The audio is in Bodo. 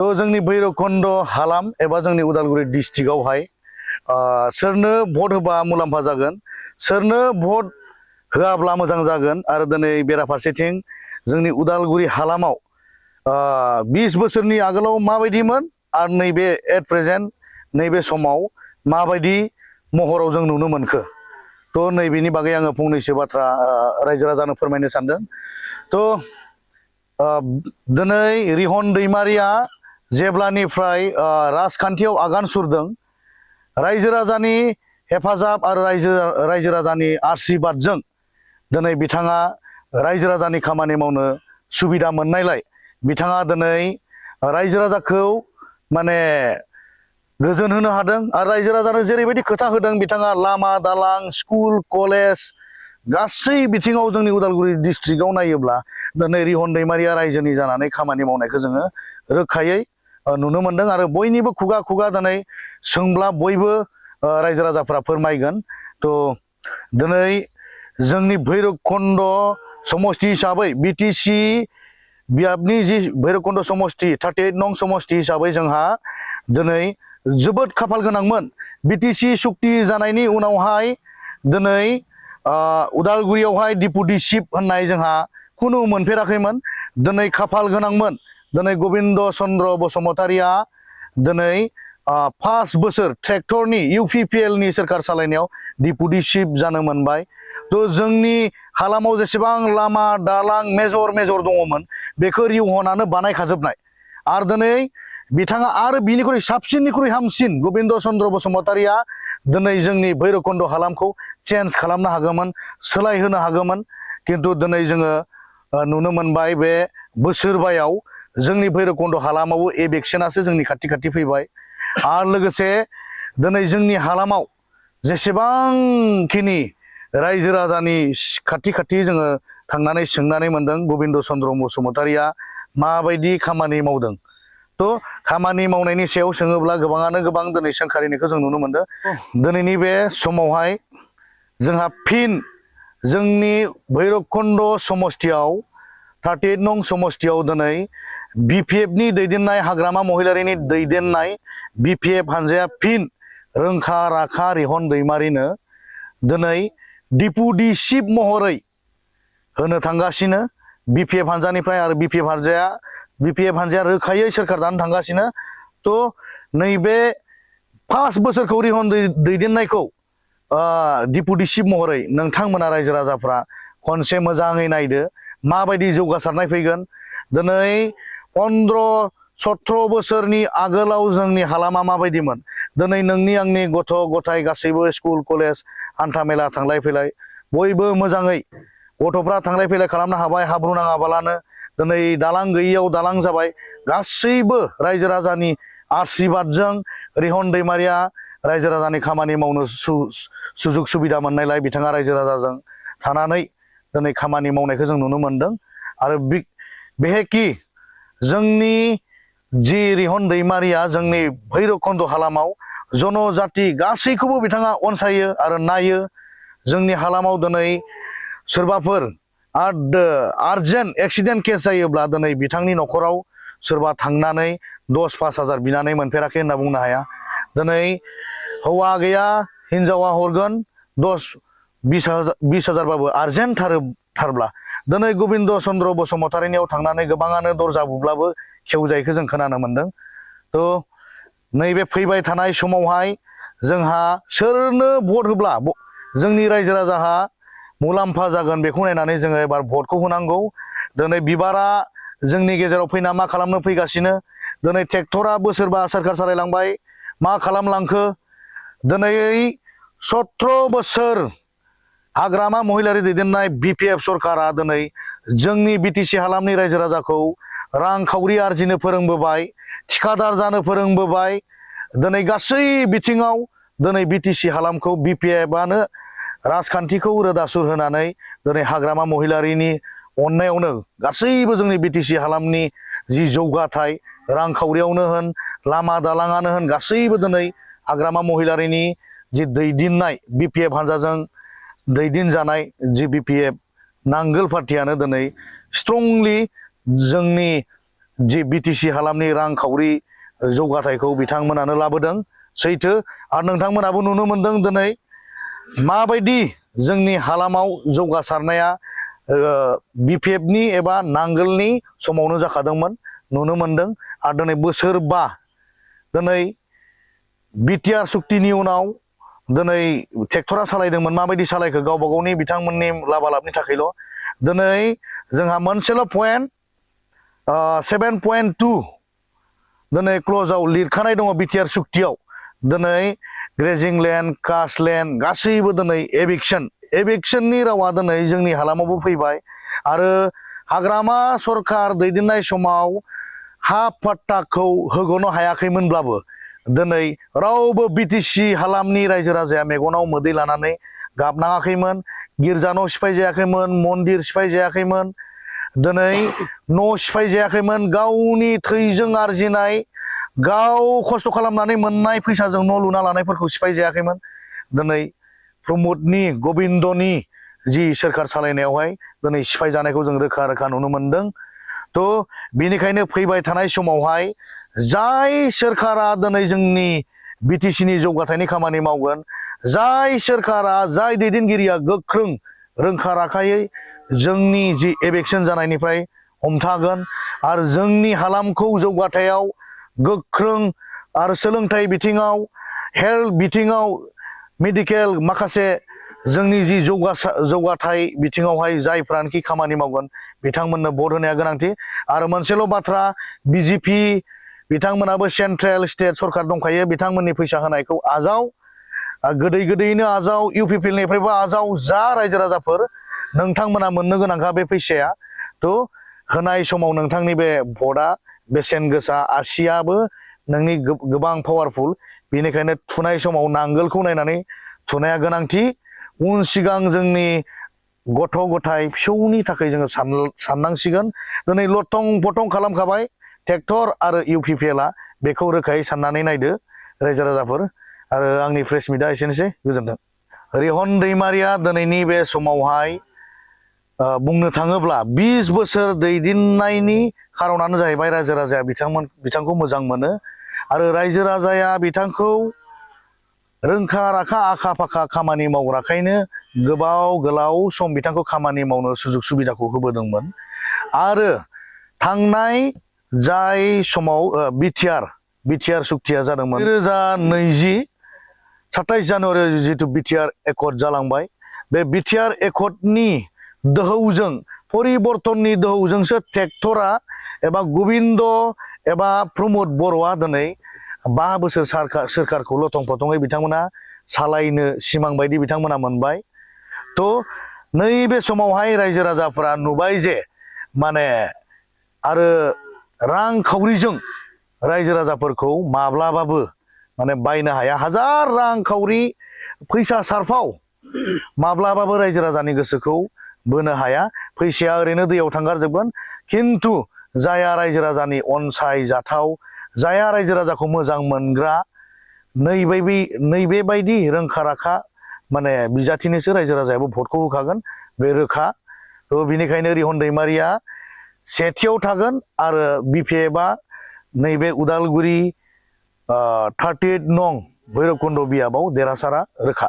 तो जोंनि भैरबखुन्द हालाम एबा जोंनि उदालगुरि डिस्ट्रिक्टआवहाय सोरनो भट होबा मुलाम्फा जागोन, सोरनो भट होआब्ला मोजां जागोन आरो दिनै बेराफारसेथिं जोंनि उदालगुरि हालामाव 20 बोसोरनि आगोलाव माबायदिमोन आरो नैबे एट प्रेजेन्ट नैबे समाव माबायदि महराव जों नुनो मोनखो। तो नैबेनि बागै आङो फंनैसो बाथ्रा रायजो राजानो फोरमायनो सानदों। तो दिनै रिहन दैमारिया जेब्लानिफ्राय राजखान्थियाव आगान सुरदों, रायजो राजानि हेफाजाब आरो रायजो राजानि आशीर्बादजों दिनै बिथाङा रायजो राजानि खामानि मावनो सुबिदा मोननायलाय बिथाङा दिनै रायजो राजाखौ माने गोजोन होनो हादों आरो रायजो राजानो जेरैबायदि खोथा होदों बिथाङा लामा दालां स्कुल कलेज गासै बिथिङाव जोंनि उदालगुरि डिस्ट्रिक्टआव नायोब्ला दिनै रिहन दैमारिया रायजोनि जानानै खामानि मावनायखौ जोङो रोखायै नुनो मोनदों आरो बयनिबो खुगा खुगा दिनै सोंब्ला बयबो रायजो राजाफ्रा फोरमायगोन। तो दिनै जोंनि भैरबखुन्द समष्टि हिसाबै बिटिसि बियाबनि जि भैरबखुन्द समष्टि 38 नं समष्टि हिसाबै जोंहा दिनै जोबोद खाफाल गोनांमोन। बिटिसि सुक्ति जानायनि उनावहाय दिनै उदालगुरियावहाय डिपुटि चिफ होननाय जोंहा खुनु मोनफेराखैमोन। दिनै खाफाल गोनांमोन, दिनै गबिन्द चन्द्र बसुमतारिया दिनै 5 बोसोर ट्रेक्टरनि UPPL नि सोरखार सालायनायाव डिपुटि चिफ जानो मोनबाय। तो जोंनि हालामाव जेसेबां लामा दालां मेजर दङमोन बेखौ रिहनानो बानायखाजोबनाय आरो दिनै बिथाङा आरो बिनिख्रुइ साबसिननिख्रुइ हामसिन गबिन्द चन्द्र बसुमतारिया दिनै जोंनि भैरबखुन्द हालामखौ चेन्ज खालामनो हागौमोन, सोलायहोनो हागौमोन। किन्तु दिनै जोङो नुनो मोनबाय बे बोसोरबायाव जोंनि भैरबखुन्द हालामावबो इलेक्शनासो जोंनि खाथि फैबाय आरो लोगोसे दिनै जोंनि हालामाव जेसेबांखिनि रायजो राजानि खाथि जोङो थांनानै सोंनानै मोनदों गबिन्द चन्द्र बसुमतारिया माबायदि खामानि मावदों। तो खामानि मावनायनि सायाव सोङोब्ला गोबाङानो गोबां दिनै सोंखारिनायखौ जों नुनो मोनदों। दिनैनि बे समावहाय जोंहा फिन जोंनि भैरबखुन्द समष्टियाव 38 नं समष्टियाव दिनै BPF नि दैदेननाय हाग्रामा महिलारिनि दैदेननाय BPF हानजाया फिन रोंखा राखा रिहन दैमारिनो दिनै डिपुटि चिफ महरै होनो थांगासिनो BPF हानजानिफ्राय आरो BPF हानजाया रोखायै सोरखार दानो थांगासिनो। तो नैबे 5 बोसोरखौ रिहन दैदेननायखौ डिपुटि चिफ महरै नोंथांमोना रायजो राजाफ्रा खनसे मोजाङै नायदो माबायदि जौगासारनाय फैगोन। दिनै 15-17 बोसोरनि आगोलाव जोंनि हालामा माबायदिमोन, दिनै नोंनि आंनि गथ' गथाय गासैबो स्कुल कलेज हान्था मेला थांलाय फैलाय बयबो मोजाङै गथ'फ्रा थांलाय फैलाय खालामनो हाबाय, हाब्रु नाङाबालानो। दिनै दालां गैयियाव दालां जाबाय। गासैबो रायजो राजानि आशीर्बादजों रिहन दैमारिया रायजो राजानि खामानि मावनो सुजुग सुबिदा मोननायलाय बिथाङा रायजो राजाजों थानानै दिनै खामानि मावनायखौ जों नुनो मोनदों। आरो बेहेखि जोंनि जि रिहन दैमारिया जोंनि भैरबखुन्द हालामाव जनजाति गासैखौबो बिथाङा अनसायो आरो नायो। जोंनि हालामाव दिनै सोरबाफोर आर्जेन्ट एक्सिडेन्ट केस जायोब्ला दिनै बिथांनि न'खराव सोरबा थांनानै 10-5 हाजार बिनानै मोनफेराखै होनना बुंनो हाया। दिनै हौवा गैया हिनजावा हरगोन 10-20 हाजारबाबो आर्जेन्ट थारब्ला दिनै गबिन्द चन्द्र बसुमतारिनियाव थांनानै गोबाङानो दरजा बुब्लाबो खेवजायैखौ जों खोनानो मोनदों। तो नैबे फैबाय थानाय समावहाय जोंहा सोरनो भट होब्ला जोंनि रायजो राजाहा मुलाम्फा जागोन बेखौ नायनानै जोङो एबार भटखौ होनांगौ। दिनै बिबारा जोंनि गेजेराव फैना मा खालामनो फैगासिनो, दिनै ट्रेक्टरा बोसोरबा सोरखार सालायलांबाय मा खालामलांखो। दिनै 17 बोसोर हाग्रामा महिलारि दैदेननाय BPF सरकारा दिनै जोंनि BTC हालामनि रायजो राजाखौ रांखावरि आरजिनो फोरोंबोबाय, थिखादार जानो फोरोंबोबाय। दिनै गासै बिथिङाव दिनै BTC हालामखौ BPF-आनो राजखान्थिखौ रोदा सुर होनानै दिनै हाग्रामा महिलारिनि अननायावनो गासैबो जोंनि BTC हालामनि जि जौगाथाय रांखावरियावनो होन लामा दालाङानो होन गासैबो दिनै हाग्रामा महिलारिनि जि दैदेननाय BPF हानजाजों दैदेनजानाय जि BPF नांगोल पार्टियानो दिनै स्ट्रंलि जोंनि जि बिटिसि हालामनि रांखावरि जौगाथायखौ बिथांमोनानो लाबोदों सैथो आरो नोंथांमोनाबो नुनो मोनदों दिनै माबायदि जोंनि हालामाव जौगासारनाया बिपिएफनि एबा नांगोलनि समावनो जाखादोंमोन नुनो मोनदों आरो दिनै बोसोरबा दिनै बिटिआर सुक्तिनि उनाव दिनै ट्रेक्टरा सालायदोंमोन माबायदि सालायखो गावबा गावनि बिथांमोननि लाबालाबनि थाखायल' दिनै जोंहा मोनसेल' पइन्ट 7.2 दिनै क्ल'जाव लिरखानाय दङ बिटिआर सुक्तियाव दिनै ग्रेजिं लेन्ड कास्ट लेन्ड गासैबो दिनै एभिक्सननि रावा दिनै जोंनि हालामावबो फैबाय आरो हाग्रामा सरखार दैदेननाय समाव हा पाट्टाखौ होग'नो हायाखैमोनब्लाबो दिनै रावबो बिटिसि हालामनि रायजो राजाया मेगनाव मोदै लानानै गाबनाङाखैमोन गिर्जा न' सिफाय जायाखैमोन मन्दिर सिफाय जायाखैमोन दिनै न' सिफाय जायाखैमोन गावनि थैजों आरजिनाय गाव खस्थ' खालामनानै मोननाय फैसाजों न' लुना लानायफोरखौ सिफाय जायाखैमोन दिनै प्रमदनि गबिन्दनि जि सोरखार सालायनायावहाय दिनै सिफाय जानायखौ जों रोखा रोखा नुनो मोनदों थ' बेनिखायनो फैबाय थानाय समावहाय जाय सोरखारा दिनै जोंनि बिटिसिनि जौगाथायनि खामानि मावगोन जाय सोरखारा जाय दैदेनगिरिया गोख्रों रोंखा राखायै जोंनि जि एभिक्सन जानायनिफ्राय हमथागोन आरो जोंनि हालामखौ जौगाथायाव गोख्रों आरो सोलोंथाइ बिथिङाव हेल्थ बिथिङाव मेडिकेल माखासे जोंनि जि जौगाथाय बिथिङावहाय जायफ्रानोखि खामानि मावगोन बिथांमोननो भट होनाया गोनांथि आरो मोनसेल' बाथ्रा बिजेपि बिथांमोनाबो सेन्ट्रेल स्टेट सरखार दंखायो बिथांमोननि फैसा होनायखौ आजाव गोदै गोदैयैनो आजाव इउपिपिएलनिफ्रायबो आजाव जा रायजो राजाफोर नोंथांमोना मोननो गोनांखा बे फैसाया थ' होनाय समाव नोंथांनि बे भटआ बेसेन गोसा आसियाबो नोंनि गोबां पावारफुल बेनिखायनो थुनाय समाव नांगोलखौ नायनानै थुनाया गोनांथि उन सिगां जोंनि गथ' गथाय फिसौनि थाखाय जोङो साननांसिगोन दिनै लथं पथं खालामखाबाय ट्रेक्टर आरो इउपिपिएलआ बेखौ रोखायै साननानै नायदो रायजो राजाफोर आरो आंनि प्रेस मिटआ एसेनोसै गोजोन्थों रिहन दैमारिया दिनैनि बे समावहाय बुंनो थाङोब्ला 20 बोसोर दैदेननायनि खारनानो जाहैबाय रायजो राजाया बिथांखौ मोजां मोनो आरो रायजो राजाया बिथांखौ रोंखा राखा आखा फाखा खामानि मावग्राखायनो गोलाव सम बिथांखौ खामानि मावनो सुजुग सुबिदाखौ होबोदोंमोन आरो थांनाय जाय समाव बिटिआर सुक्तिया जादोंमोन 2020 27 जानुवारियाव जितु बिटिआर एकर्ड जालांबाय बे बिटिआर एकर्डनि दोहौजों परिबर्तननि दोहौजोंसो ट्रेक्टरा एबा गबिन्द एबा प्रमद बर'आ दिनै 5 बोसोर सोरखारखौ लथं फथङै बिथांमोना सालायनो सिमां बायदि बिथांमोना मोनबाय थ' नैबे समावहाय रायजो राजाफोरा नुबाय जे माने आरो रांखावरिजों रायजो राजाफोरखौ माब्लाबाबो माने बायनो हाया हाजार रांखावरि फैसा सारफाव माब्लाबाबो रायजो राजानि गोसोखौ बोनो हाया फैसाया ओरैनो दैयाव थांगारजोबगोन खिन्थु जाया रायजो राजानि अनसायजाथाव जाया रायजो राजाखौ मोजां मोनग्रा नैबे बायदि रोंखा राखा माने बिजाथिनोसो रायजो राजायाबो भटखौ होखागोन बे रोखा थ' बिनिखायनो रिहन दैमारिया सेथियाव थागोन आरो बिपिएफआ नैबे उदालगुरि 38 नं भैरबकुन्द बियाबाव देरहासारा रोखा